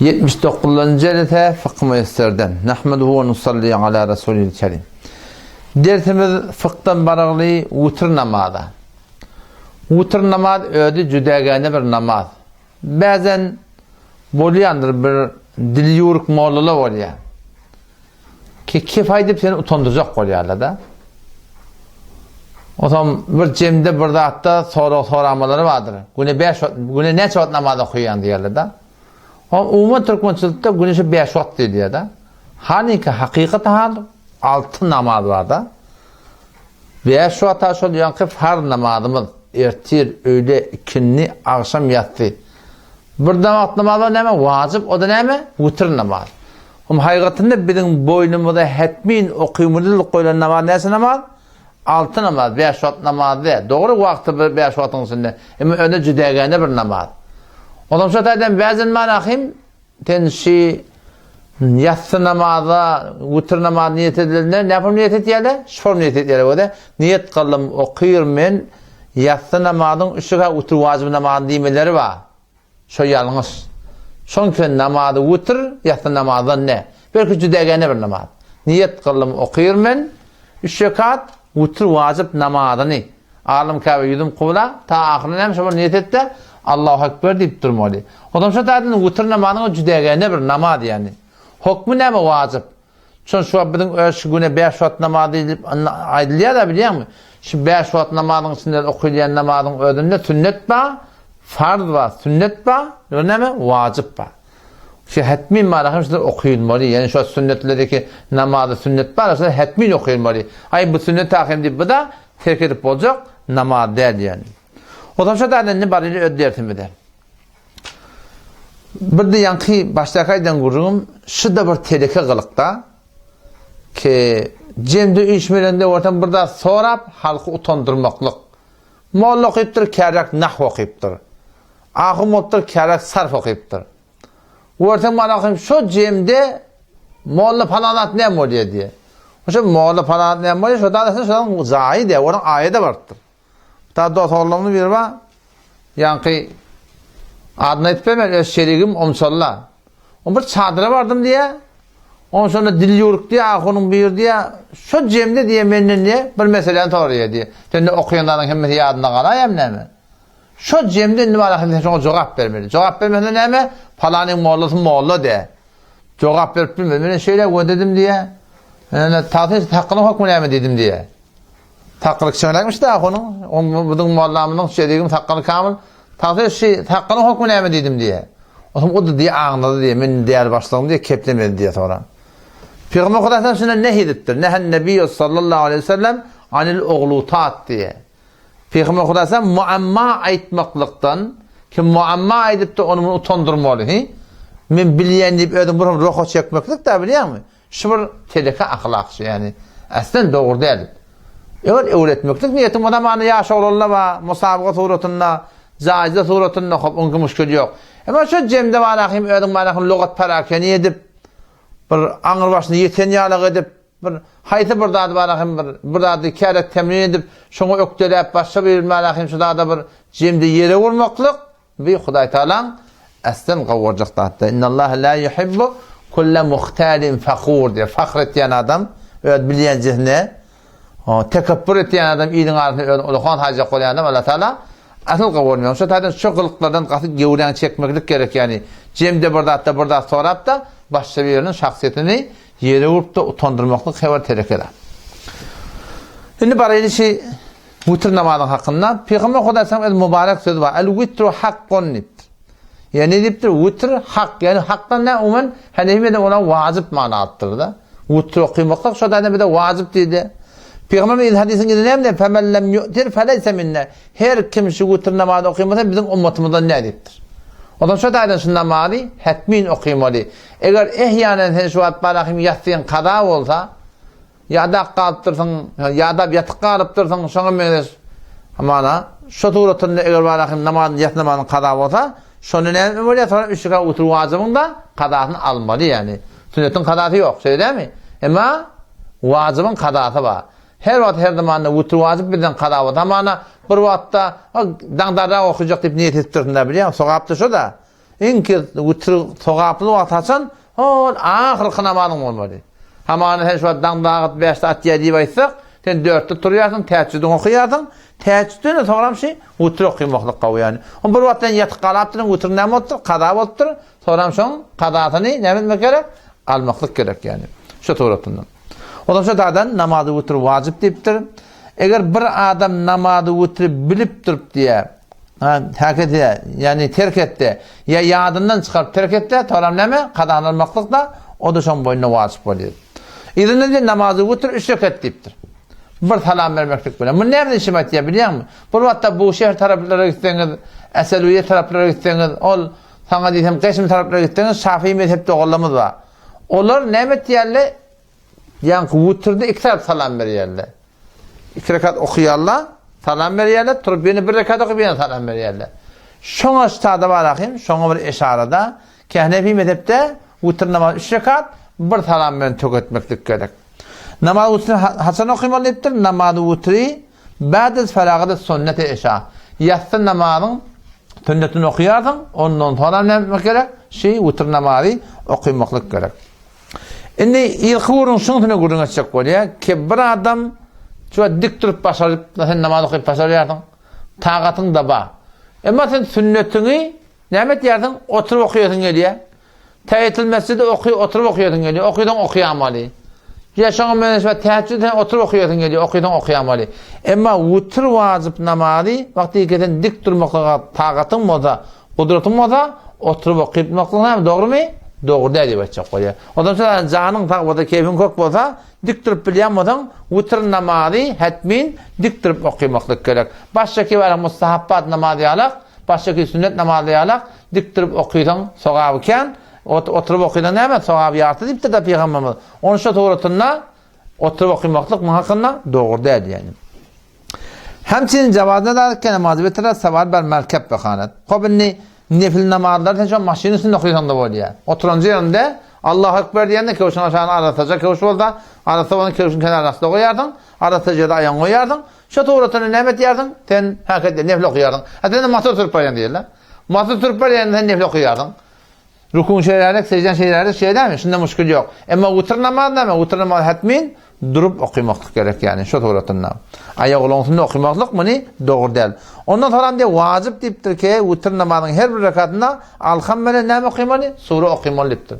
79-njy jelse Fykh Müýesserden. Nahmeduhu we nusalli ala Rasulil Kerim. Dersimiz fykdan baragly witr namaza. Witr namaz özi jüdägäne bir namaz. Bäzen bolýandyr bir dili ýüwrük mollalar bolýar. Ki kef aýdyp seni utandyrjak bolýarlar-da. Onsoň bir jemde bir zatda sorag soramalary bardyr. Güne 5 wagt, güne näçe wagt namaz okaýaň diýerler-de. O umuman türkmençilikde güne şu 5 wagt diýilýär-de. Halyňky hakykat hal 6 namaz bar-da. 5 wagta şol ýaňky farz namazymyz, ertir, öýle, ikindi, agşam, ýassy. Bir wagt namaz bar näme? Wajyp, o-da näme? Witr namaz. Hum haýgatynda biziň boýnumyza hetmin okymlylyk goýlan namaz näçe namaz? Alty namaz, bäş wagt namaz däl. Dogry wagty bir bäş wagtyň içinde. Emma öne jüdägäne bir namaz. Onam şo taýdan bäzen manahim sen şi ýassy namaza, witr namaz niýet edilende näme niýet etýärler? Şol niýet etýärler. Öde niýet kyldym, okyr men ýassy namazyň üç rekat witr wajyp namaz diýmeleri bar. Şo ýalňyş. Şoň üçin namazy witr, ýassy namazdan ne? Belki jüdägäne bir namaz. Niýet kyldym, okyr men üç rekat witr wajyp namazyny. Alym Käbä ýüzüm kybla, ta ahyryna näme şo bir niýet et-de, Allahu Ekber diýip durmaly. Onam şo taýdan witr namazyň jüdägäne bir namaz ýagny. Hokmy näme wajyp? Şon şu wagt biziň öz şu güne bäş wagt namaz diýlip aýdylýar-da bilýäňmi? Şu bäş wagt namazyň içinde okylýan namazyň özünde sünnet bar, farz bar, sünnet bar, we näme? Wajyp bar. Şu hetmin bar, hem şular okylmaly. Ýani şu sünnetlerdeki namazy sünnet bar, şular hetmin okylmaly. Aý bu sünnet ahim diýip bu da terk edip boljak namaz däl ýani. O zaman şu da indi bar öz dersimize. Bir-de ýaňky başdaky aýdan gürrüňim, şu-da bir teleke gylykda, ki jemde üýşmeleňde görseň bir zat sorap, halky utandyrmaklyk. Molla okypdyr, käräk nahw okypdyr. Ahun bolupdyr, käräk sarf okypdyr. Görseň malahym şo jemde molla palan zat näme bolýar diýýär. Şo molla palan zat näme bolýar, şo zat şonuň jaýy diýýär, onuň aýy-da barypdyr. Ta dos oglanly biri bar. Ýaňky adyny aýdyp bermän öz şerigim Omçalla. On bir çadyra bardym diýýär. On şonda dil ýüwrük diýýär, ahunyň biri diýýär. Şo jemde diýýär menden diýýär, bir meseläni soraýar diýýär. Sende okaýan zadyň hemmesi ýadynda galaýamy näme? Şo jemde indi bar sen şoňa jogap bermeli. Jogap bermesen näme? Palanyň mollasy molla diýýär. Jogap berip bilmedi. Men şeýle gödedim diýýär. Ene tagsyr hakynyň hökmü näme diýdim diýýär. Sakgaly kiçeňräkmiş-dä onuň. Oň biziň mollamyzyň şerigim sakgaly kamyl. Tagsyr şi sakgalyň hökmi näme diýdim diýýär. Onsoň o-da diýýär aňlady diýýär. Men däl başlygym diýýär, keplemedi diýýär soňra. Pygamber Hudaý sallam şundan nehy edipdir. Nehen Nebiýu sallallahu aleýhi we sellem anil uglutat diýýär. Pygamber Hudaý sallam muamma aýtmaklykdan, kim muamma aýdypdyr ony muny utandyrmaly, hi? Men bilýän diýip özüň bir roha çekmeklik-dä bilýäňmi? Şu bir teleke ahlak şu ýani aslen dogry däl. Eger öwretmeklik niýetiň bolsa many ýaş oglanlar bar, musabaga suratynda, jaýza suratynda hop oňki muşkil ýok. Emma şu jemde bar ahim özüň bar ahim lugat parakeni edip bir aňry başyny ýeten ýalyk edip bir haýsy bir zady bar ahim bir bir zady kärek temrin edip şoňa ökdeläp başga bir bar ahim şu zada bir jemde ýere urmaklyk Bu Hudaý Tagalaň äsden gowurjak zatdy. Innallaha la yuhibbu kulle muhtalin fakhur diýýär. Fahr etýän adam öz bilýänjesine tekepbür etýän adam iliň arasynda özüni ulakan saýjak bolýan adam Allah Tagala asyl gowurmaýar. Şo taýdan şu gylyklardan gaty gewräňi çekmeklik gerek ýagny jemde bir zatda bir zat sorap-da başga biriniň şahsyýetini ýere urup-da utandyrmaklyk heber teleke zat. Indi baraýly şi Witr namazyň hakynda Pygamber Hudaý sallam öz mübarek sözi bar. El witru hakkun diýipdir. Ýa ne diýipdir? Witr hak. Ýani hakdan ne umuman Hanefi de ona wajyp mana alypdyr-da. Witr okymaklyk şo da bize wajyp diýdi. Pygamberimiz hadisyň içinde näme diýdi? Femen lem yu'tir feleyse minna. Her kim şu witr namazyny okymasa biziň ummatymyzdan näme diýipdir. Ondan şo taýdan şu namazy hetmin okymaly. Eger ehýanen sen şu wagt barahym ýatsyň kaza bolsa, Ýadap galypdyrsyň, ýadap ýatyp galypdyrsyň, şoňa meňzeş hamana, şo suratynda eger bar ahim namaz, ýas namazyň kaza bolsa, şonda näme bolýar, soňra üç rekat witr wajybyň-da kazasyny almaly, ýagny sünnetiň kazasy ýok, şeýle dälmi? Emma wajybyň kazasy bar. Her wagt, her zamanda witr wajyp bizden kaza bolsa, hamana bir wagtda daňdanrak okajak diýip niýet edipdirsiň-dä, bilýäňmi, sogap-da şo-da. Iň ki witr sogaply wagt haçan? Hol ahyrky namazyň bolmaly. Hamana sen şu wagt daň sagat bäşde atýar diýip aýtsak, sen dörtde turýarsyň, täçjüdiňi okaýarsyň, täçjütden soňram şi witr okamaklyk gowy ýaly. On bir wagt sen ýatyp galapdyryň, witr näme bolupdyr? Kaza bolupdyr. Soňram şoň kazasyny näme etmek gerek? Almaklyk gerek ýaly. Şu suratynda. Ondan şu taýdan namazy witr wajyp diýipdir. Eger bir adam namazy witri bilip durup diýä, ha, häkede, ýagny terk etdi, ýa ýadyndan çykaryp terk etdi, toram näme? Kazany almaklyk da, o da şoň boýnuna wajyp bolýar. Yzyndan diýen namazy witr üç rekat diýipdir. Bir salam bermeklik bilen. Muny näme üçin aýtýar bilýäňmi? Bir wagtda bu şäher taraplara gitseňiz, Eseluýe taraplara gitseňiz, ol saňa diýsem Geşim taraplara gitseňiz, Şafii mezhep doganlarymyz bar. Olar näme etýärler? Ýaňky witrde iki saat salam berýärler. Iki rekat okaýarlar, salam berýärler, turup ýene bir rekat okyp ýene salam berýärler. Şoňa ştada bar ahym, şoňa bir eşarada, ki Hanefi mezhepde witr namaz üç rekat, bir salam bilen töketmeklik gerek. Namaz witrini haçan okymaly diýipdir? Namaz witri ba'de faragati sünneti eşa. Ýassy namazyň sünnetini okaýarsyň, ondan soňra näme etmek gerek? Şi witr namazy okymaklyk gerek. Indi yzky gürrüň şunuň gürrüň etjek bolýar ki, bir adam şu dik durup başaryp, sen namaz okyp başarýarsyň, tagatyň da bar. Emma sen sünnetiňi näme etýärsiň? Oturyp okaýasyň gelýär. Täheýýetül mesjidi oky, oturyp okaýasyň gelýär. Okysaň okaýamaly. Ýa şoňa meňzeş täheýýetül sen oturyp okaýasyň gelýär, okysaň okaýamaly. Emma witr wajyp namazy wagty sen dik durmaklyga tagatyň bolsa, Gudratyň bolsa, oturyp okypmaklyk näme, dogrumy? Dogry däl diýip aýtjak bolýar. Ondan soň janyň sag bolsa, keýpiň kök bolsa, dik durup bilýän bolsaň, witr namazy hetmin dik durup okymaklyk gerek. Başdaki ýaly mustahapbat namaz ýalak, başdaki sünnet namazy ýalak, dik durup okysaň sogaby kän, oturyp okysaň näme, sogaby ýarty diýipdir-de pygamberimiz. Onuň şu suratynda Oturyp okymaklyk muň hakynda dogry däl diýýär. Hemçinin jawaz nedaret ke namazy bitire sawar ber merkep behanet. Hop indi nefil namazlary sen şo maşyn üstünde okysaň-da bolýar. Oturanjy ýerinde Allahu Ekber diýende köwşüň aşagyna arassaja köwüş bolsa, arassa bolan köwşüň kenaryny astyna goýarsyň, arassaja ýerde aýagyňy goýarsyň. Şo suratynda näme etýärsiň? Sen häkede nefil okaýarsyň. A sen motor sürüp barýaň diýerler. Motor sürüp barýanda sen nefil okaýarsyň. Rüküň şeýleräk, seždäň şeýleräk, şeýle dälmi? Şunda muşkil ýok. Emma witr namaz näme? Witr namaz hetmin durup okymaklyk gerek ýagny şo suratynda. Aýagulaň üstünde okymaklyk muny dogry däl. Ondan soňram diýip wajyp diýipdir ki, witr namazyň her bir rekatynda alham bilen näme okymaly? Sure okymaly diýipdir.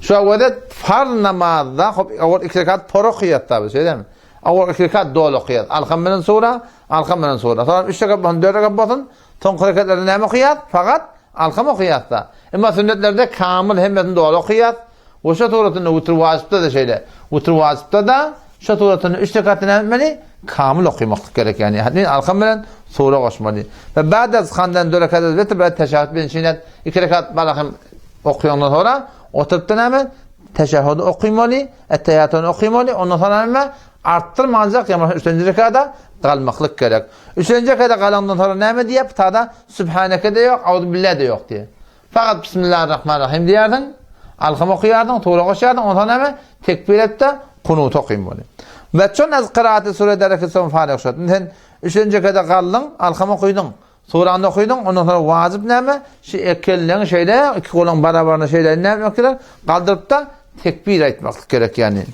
Şu wezet farz namazda hop owal iki rekat por okaýas tabi, şeýle dälmi? Owal iki rekat doly okaýas. Alham bilen sura, alham bilen sura. Soňra üç rekat bolsun, dört rekat bolsun, soňky rekatlerde näme okaýas? Fakat Alkam okaýas-da. Emma sünnetlerde kamyl hemmesini doly okaýas. We şo suratynda witr wajypda-da şeýle. Witr wajypda-da şo suratynda üç rekaty näme etmeli? Kamyl okamaklyk gerek ýagny. Hatmin alkam bilen sure goşmaly. We ba'da handan dört rekat witr ba'd teşehhüd bilen iki rekat balahym okaýandan soňra oturyp-da näme? Teşehhüdi okymaly, ettehiýatyny okymaly, ondan soňra näme? Artdyrmanjak ýa üçünji rekada galmaklyk gerek. Üçünji rekada galandan soňra näme diýýär? Putada Sübhaneke-de ýok, Auzubille-de ýok diýýär. Fakat Bismillahirrahmanirrahim diýerdiň, Alham okaýardyň, sure goşýardyň, ondan soňra näme? Tekbir et-de, kunut okymaly. We çon az kyraaty sure dereki soň faryg şot. Sen üçünji rekada galdyň, Alham okydyň. Surany okydyň, ondan soňra wajyp näme? Şu iki elleňi şeýle, iki goluň barabaryny şeýle näme etmek gerek? Galdyryp-da tekbir aýtmaklyk gerek ýagny.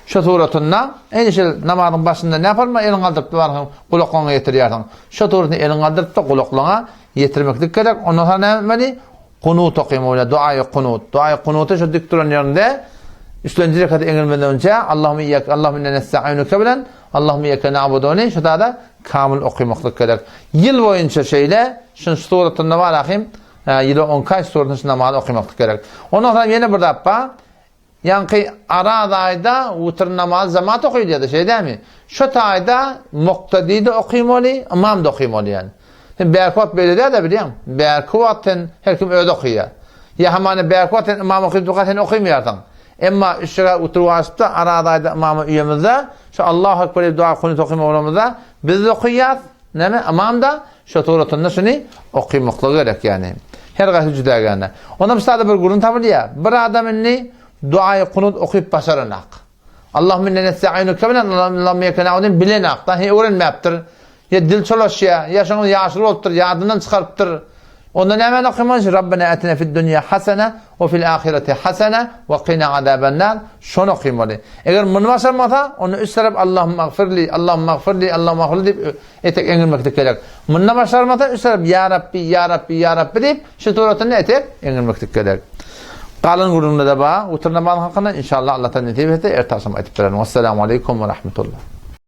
Şu suratynda ene şu namazyň başynda näme bolma eliňi galdyryp barsyň, gulaklaryňa ýetirýärsiň. Şu suratynda eliňi galdyryp-da gulaklaryňa ýetirmeklik gerek. Ondan soňra näme etmeli? Kunut okymaly, duaýy kunut. Duaýy kunuty şu dik duran ýerinde üçlenji rekata eňilmeden önçe Allahümme iyyake Allahümme inna nestainuke bilen Allahümme iyyake na'buduny şu tada kamyl okymaklyk gerek. Ýyl boýunça şeýle, şun suratynda bar ahim, ýyla on kaç suratyny şu namazy okymaklyk gerek. Ondan soň ýene bir zat bar. Ýaňky Araz aýda witr namazy jemaat okylýardy, şeýle dälmi? Şo taýda muktadi-de okymaly, ymam-da okymaly ýaly. Sen bärki wagt beýle däl-de bilýäň. Bärki wagt sen her kim özi okaýar. Ýa hamana bärki wagt sen ymam okyp durka sen okymaýarsyň. Emma üç rekat witr wajypda Araz aýda ymama üýemizde, şo Allahu ekber diýip dua kunut okymaly bolamyzda, biz-de okaýas, näme, ymam-da Şo suratynda şuny okymaklygy gerek ýagny. Her gaýsy jüdägände. Onda bu sada bir gürrüň tapylýar. Bir adam indi duaýy kunut okyp başaranak. Allahümme inne nestainuke bilen Allahümme iyyake na'budu bilenak da, he öwrenmäpdir. Ýa dil çolaşýar, ýa şoňa ýaşuly bolupdyr, ýadyndan çykarypdyr. Onda nämäni okamaly? Rabbena atina fid dunýa hasana we fil ahireti hasana we qina azabannar. Şony okamaly. Eger muny başarmasa, onda üç tarap Allahumma agfirli, Allahumma agfirli, Allahumma agfirli diýip etek eňilmeklik gerek. Munda başarmasa, üç tarap Ýa Rabbi, Ýa Rabbi, Ýa Rabbi diýip şu suratynda etek eňilmeklik gerek. Galan gürrüňde-de bar. Witr namazy hakynda inşallah Allah Taala nesip etse erte agşam aýdyp bererin. Wessalamu aleýkum we rahmetullah.